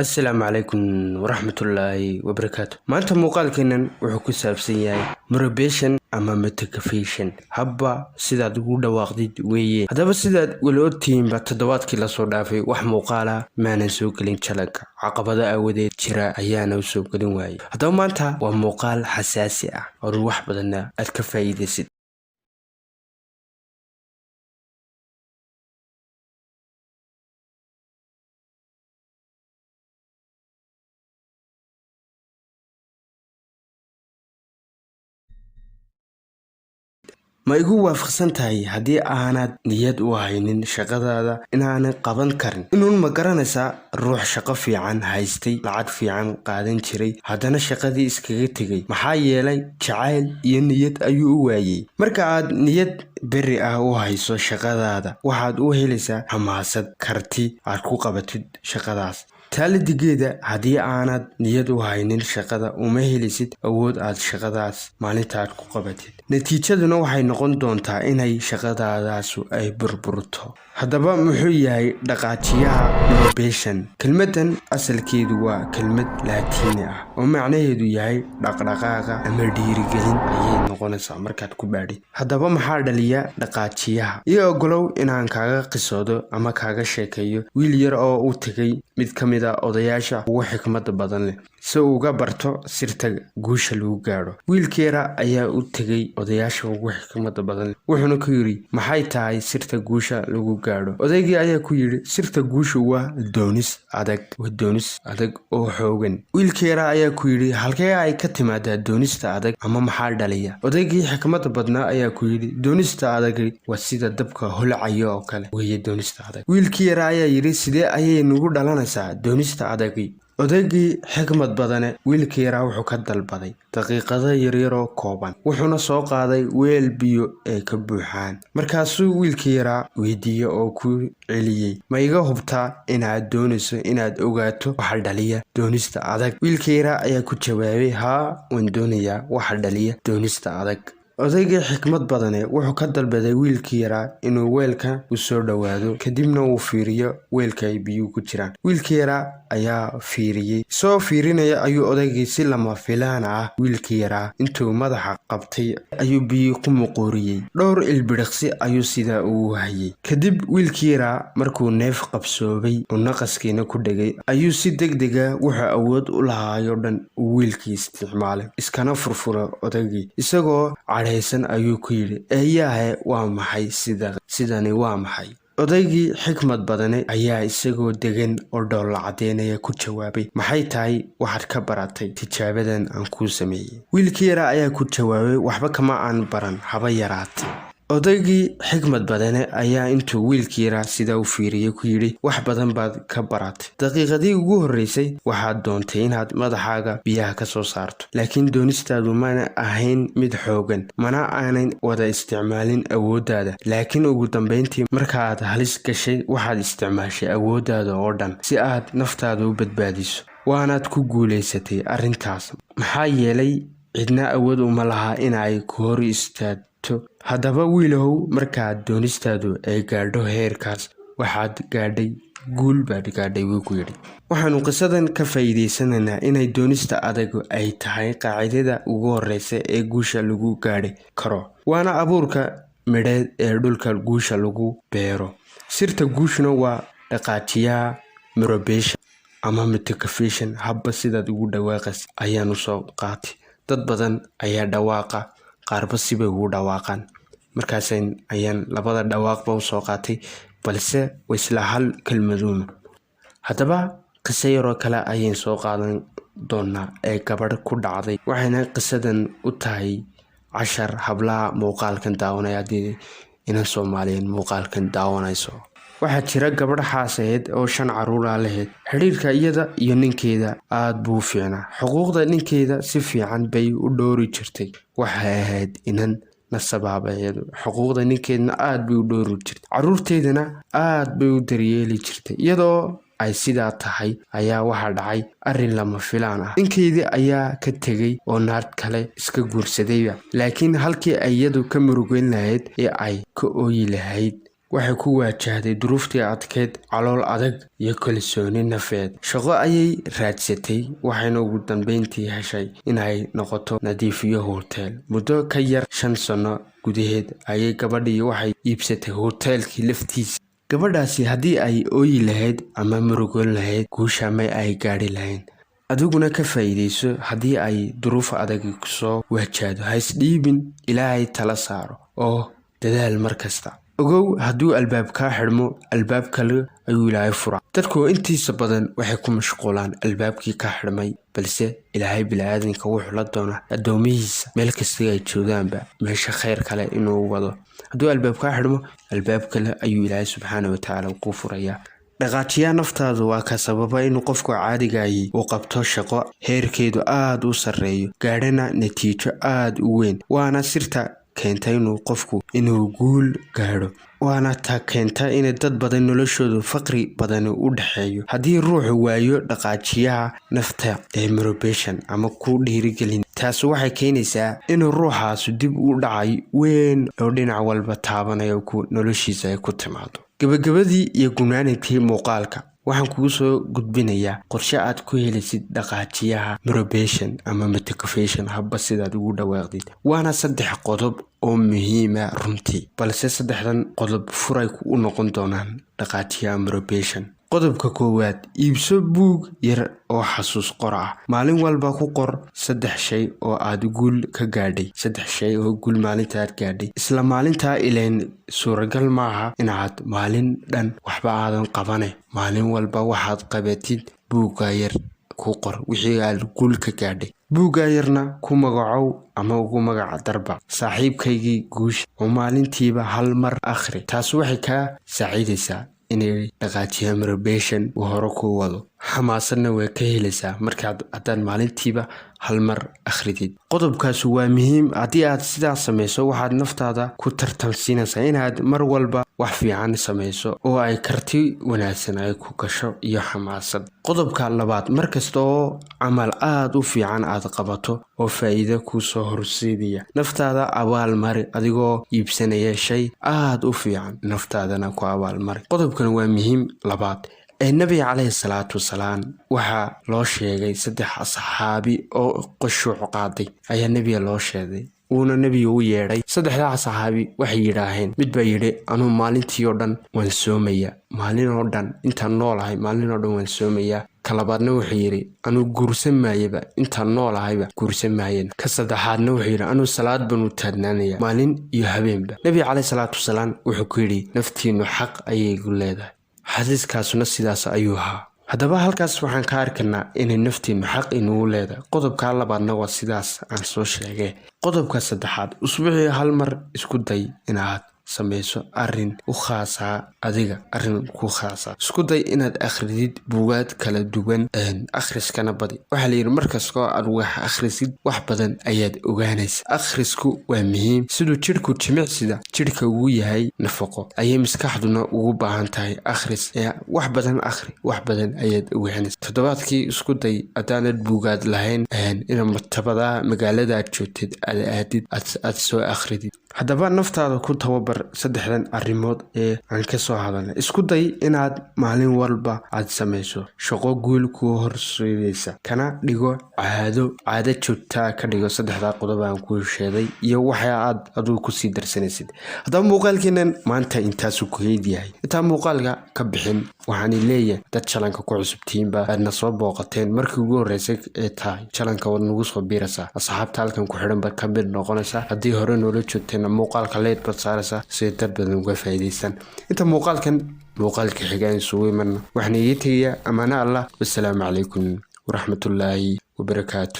Asalaamu calaykum waraxmatullaahi wabarakaatu. Maanta muuqaalkeenan wuxuu ku saabsan yahay motivation ama motivation, habba sidaad ugu dhawaaqdid weeye. Haddaba, sidaad wala ogtihiinba, toddobaadkii lasoo dhaafay wax muuqaala maanan soo gelin channelka, caqabado aawadeed jira ayaana usoo gelin waayey. Haddaba maanta waa muuqaal xasaasi ah oo wax badanna aad ka faa'iidaysid. Ma igu waafaqsan tahay haddii aanad niyad u haynin shaqadaada inaanay qaban karin? Inuun ma garanaysaa ruux shaqo fiican haystay, lacag fiican qaadan jiray, haddana shaqadii iskaga tegay? Maxaa yeelay jacayl iyo niyad ayuu u waayey. Marka aad niyad beri ah u hayso shaqadaada, waxaad u helaysaa xamaasad, karti aad ku qabatid shaqadaas. Taalidigeeda, haddii aanad niyad u haynin shaqada, uma helisid awood aad shaqadaas maalinta aad ku qabatid. Natiijaduna waxay noqon doontaa inay shaqadaadaasu ay burburto. Haddaba, muxuu yahay dhaqaajiyaha motivation? Kelmaddan asalkeedu waa kelmad Laatiini ah oo macnaheedu yahay dhaqdhaqaaqa ama dhiirigelin ayay noqonaysaa markaad ku baadhid. Haddaba, maxaa dhaliya dhaqaajiyaha? Iyo ogolow inaan kaaga qisoodo ama kaaga sheekeeyo wiil yar oo u tegay mid ka mid a odayaasha ugu xikmadda badan leh si uu uga barto sirta guusha lagu gaadho. Wiilka yara ayaa u tegay odayaasha ugu xikmadda badan leh, wuxuuna ku yidhi, "Maxay tahay sirta guusha lagu gaadho?" Odaygii ayaa ku yidhi, "Sirta guushu waa doonis adag, waa doonis adag oo xoogan." Wiilka yara ayaa ku yidhi, "Halkee ay ka timaadaa doonista adag ama maxaa dhaliya?" Odaygii xikmadda badnaa ayaa ku yidhi, "Doonista adag waa sida dabka holcaya oo kale weeye doonista adag." Wiilkii yara ayaa yidhi, "Sidee ayay nagu dhalanaysaa doonista adagi?" Odaygii xikmad badane wiilka yaraa wuxuu ka dalbaday daqiiqado yaryaroo kooban, wuxuuna soo qaaday weel biyo ay ka buuxaan. Markaasuu wiilka yaraa weydiiyey oo ku celiyey, "Ma iga hubtaa inaad doonayso inaad ogaato waxa dhaliya doonista adag?" Wiilka yaraa ayaa ku jawaabay, "Haa, waan doonayaa waxa dhaliya doonista adag." Odaygii xikmad badane wuxuu ka dalbaday wiilkii yaraa inuu weelka u soo dhowaado, kadibna uu fiiriyo weelka ay biyuhu ku jiraan. Wiilkii yaraa ayaa fiiriyey. Isagoo fiirinaya ayuu odaygii si lama filaan ah wiilkii yaraa intuu madaxa qabtay ayuu biyo ku muquuriyey. Dhowr ilbiriqsi ayuu sidaa ugu hayay. Kadib wiilkii yaraa markuu neef qabsoobay oo naqaskiina ku dhegay, ayuu si degdega wuxuu awood u lahaayoo dhan uu wiilkii isticmaalay, iskana furfura odaygii. Isagoo cadhaysan ayuu ku yidhi, "Eeyaahe, waa maxay sidani? Waa maxay?" Odaygii xikmad badane ayaa isagoo degan oo dhoolla caddeynaya ku jawaabay, "Maxay tahay waxaad ka baratay tijaabadan aan kuu sameeyey?" Wiilkii yaraa ayaa ku jawaabay, "Waxba kama aan baran haba yaraatay." Odaygii xikmad badane ayaa intuu wiilkii yaraa sidaa u fiiriyey ku yidhi, "Wax badan baad ka baratay. Daqiiqadii ugu horreysay waxaad doontay inaad madaxaaga biyaha ka soo saarto, laakiin doonistaadu mana ahayn mid xoogan, mana aanay wada isticmaalin awooddaada. Laakiin ugu dambeyntii, markaaad halis gashay, waxaad isticmaashay awooddaada oo dhan si aad naftaada u badbaadiso, waanaad ku guulaysatay arrintaas, maxaa yeelay cidna awood uma laha inay ku hor istaagto. Haddaba wiilahow, markaad doonistaadu ay gaadho heerkaas, waxaad gaadhay guul baad gaadhay," wuu ku yidhi. Waxaanu qisadan ka faa'iidaysanaynaa inay doonista adag ay tahay qaacidada ugu horeysa ee guusha lagu gaadhi karo, waana abuurka midheed ee dhulka guusha lagu beero. Sirta guushuna waa dhaqaajiyaha motivation ama motivation, habba sidaad ugu dhawaaqaysa ayaanu soo qaatay. Dad badan ayaa dhawaaqa, qaarba sibay ugu dhawaaqaan, markaas ayaan labada dhawaaqba usoo qaatay, balse waa isla hal kelmaduuna. Haddaba, qiso yaroo kale ayaan soo qaadan doonaa ee gabadh ku dhacday, waxayna qisadan u tahay cashar hablaha muuqaalkan daawanaya, haddii inan Soomaaliyeed muuqaalkan daawanayso. Waxaa jira gabadh xaas ahayd oo shan caruura lahayd. Xidhiirka iyada iyo ninkeeda aada buu u fiicnaa. Xuquuqda ninkeeda si fiican bay u dhowri jirtay. Waxay ahayd inan nasabaabaheedu, xuquuqda ninkeedna aada bay u dhowri jirtay, caruurteedana aada bay u daryeeli jirtay. Iyadoo ay sidaa tahay ayaa waxaa dhacay arrin lama filaan ah. Ninkeydii ayaa ka tegay oo naag kale iska guursadayba. Laakiin halkii ay iyadu ka murugeyn lahayd ee ay ka ooyi lahayd Waxay ku waajahday duruuftii adkeyd calool adag iyo kalsooni nafeed. Shaqo ayay raadsatay, waxayna ugu dambeyntii heshay inay noqoto nadiifiyo hotel. Muddo ka yar 5 sano gudaheed ayay gabadhii waxay iibsatay hoteelkii laftiisa. Gabadhaasi haddii ay ooyi lahayd ama murugoon lahayd, guusha may ay gaadhi lahayn. Adiguna ka faa'iidayso. Haddii ay duruuf adag kusoo wajahdo, ha isdhiibin, Ilaahay tala saaro oo dadaal mar kasta. Ogow, hadduu albaab kaa xidhmo, albaab kale ayuu Ilaahay furaa. Dadku intiisa badan waxay ku mashquulaan albaabkii ka xidhmay, balse Ilaahay biniaadanka wuxuu la doonaa addoomihiisa meel kasta ay joogaanba meesha khayr kale inuu wado. Hadduu albaab kaa xidhmo, albaab kale ayuu Ilaahay subxaana watacaala kuu furayaa. Dhaqaajiyaha naftaadu waa ka sababa inuu qofku caadigayi uu qabto shaqo heerkeedu aada u sarreeyo, gaadhana natiijo aada u weyn. Waana sirta keenta inuu qofku inuu guul gaadho, waana ta keenta inay dad badan noloshoodu faqri badani u dhexeeyo. Haddii ruuxu waayo dhaqaajiyaha nafta ee motivation ama ku dhiirigelin, taasi waxay keenaysaa inuu ruuxaasu dib u dhacay weyn oo dhinac walba taabanayo ku noloshiisa ay ku timaado. Gabagabadii iyo gunaanadkii muuqaalka, waxaan kugu soo gudbinayaa qorshe aad ku helaysid dhaqaajiyaha motivation ama motivation, habba sidaad ugu dhawaaqdid. Waana saddex qodob oo muhiima runtii, balse saddexdan qodob furay u noqon doonaan dhaqaajiyaha motivation. Qodobka koowaad: iibso buug yar oo xasuus qor ah. Maalin walba ku qor saddex shay oo aad guul ka gaadhay, saddex shay oo guul maalinta aad gaadhay isla maalintaa. Ileen suuragal maaha inaad maalin dhan waxba aadan qabane. Maalin walba waxaad qabatid buugga yar ku qor wixii aad guul ka gaadhay. Buugga yarna ku magacow ama ugu magac darba "Saaxiibkaygii guusha", oo maalintiiba hal mar akhri. Taasi waxay kaa saaciidaysaa inay dhaqaajiya motivation uu hore ku wado, xamaasadna way ka helaysaa markaad haddaad maalintiiba hal mar akhridid. Qodobkaasi waa muhiim. Haddii aad sidaas samayso, waxaad naftaada ku tartansiinaysaa inaad mar walba wax fiican samayso oo ay karti wanaagsan ay ku gasho iyo xamaasad. Qodobka labaad: markasta oo camal aada u fiican aad qabato oo faa-iido kuusoo horseedaya, naftaada abaal mari adigoo iibsanaya shay aada u fiican, naftaadana ku abaalmari. Qodobkan waa muhiim labaad. Ee Nabiga caleyhi salaatu wasalaam waxaa loo sheegay saddex asxaabi oo qashuuc qaaday ayaa nebiga loo sheegay, wuuna nebiga u yeedhay. Saddexdaa saxaabi waxay yidhaaheen, mid baa yidhi: "Anuu maalintii oo dhan waan soomayaa, maalin oo dhan intaan noolahay, maalin oo dhan waan soomayaa." Ka labaadna wuxuu yidhi: "Anuu guursan maayaba, intaan noolahayba guursan maayan." Ka saddexaadna wuxuu yidhi: "Anuu salaad baan u taagnaanaya maalin iyo habeenba." Nebiga caleyhi salaatu wasalaam wuxuu ku yidhi: "Naftiinu xaq ayay igu leedahay." Xadiiskaasuna sidaas ayuu ahaa. Haddaba halkaas waxaan ka arkaynaa inay naftiinu xaq inugu leedahay. Qodobka labaadna waa sidaas aan soo sheegay. Qodobka saddexaad: usbuucii hal mar isku day inaad sameyso arrin u khaasaa adiga, arrin ku khaasa. Isku day inaad akhridid buugaad kala duwan, akhriskana badi. Waxaa layidhi, markastoo aad wax akhrisid, wax badan ayaad ogaanaysa. Akhrisku waa muhiim. Siduu jidhku jimicsida jidhka ugu yahay nafaqo, ayay maskaxduna ugu baahan tahay akhris. Wax badan akhri, wax badan ayaad ogaanaysa. Toddobaadkii isku day, haddaanad buugaad lahayn, inaad maktabadaha magaalada aad joogtid aad aadid, aad soo akhridid. Haddaba naftaada ku tababar saddexdan arrimood ee aan kasoo hadalnay. Isku day inaad maalin walba aad samayso shaqo guul kuu horseedaysa, kana dhigo caado, caado joogtaa ka dhigo saddexdaa qodob aan kuu sheegay iyo waxa aad adigu kusii darsanaysid. Haddaba muuqaalkeenan maanta intaasuu ku heed yahay. Intaan muuqaalka ka bixin, waxaan leeyahay, dad channelka ku cusubtihiinba aadna soo booqateen markii ugu horreysay ee tahay channelka, waad nagu soo biiraysaa, asxaabta halkan ku xidhan baad ka mid noqonaysaa. Haddii hore noola joogteena, muuqaalka like baad saaraysaa si dad badan uga faa'iidaystaan. Inta muuqaalkan muuqaalka xigaan isugu imanna, waxaan iiga tegayaa amaano Allah. Wasalaamu calaykum waraxmatullaahi wabarakaatu.